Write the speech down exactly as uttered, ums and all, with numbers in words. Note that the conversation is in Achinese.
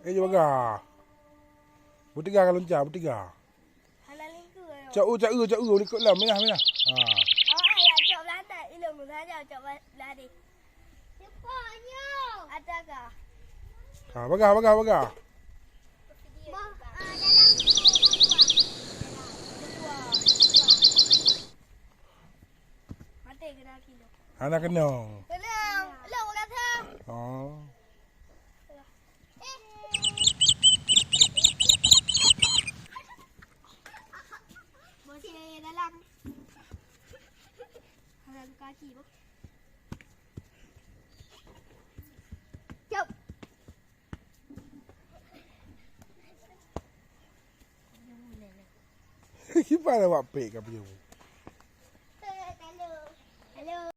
Ayo bagah. Bertiga kalau ncah, bertiga. Hana lingku. Cak u, cak u, cak u, likot lam, minah, minah. Ha. Awak ya cok belah atas, ilong saja cok belah deh. Cepatnya. Ada kah? Ha, bagah, bagah, bagah. Bah, ah, dalam tu, dua. Mati kena kilo. Hana kena. Kena. Lo kata. Oh. Masih dalam. Dalam kaki, boh. Jom. Kiban awak pek ka piye?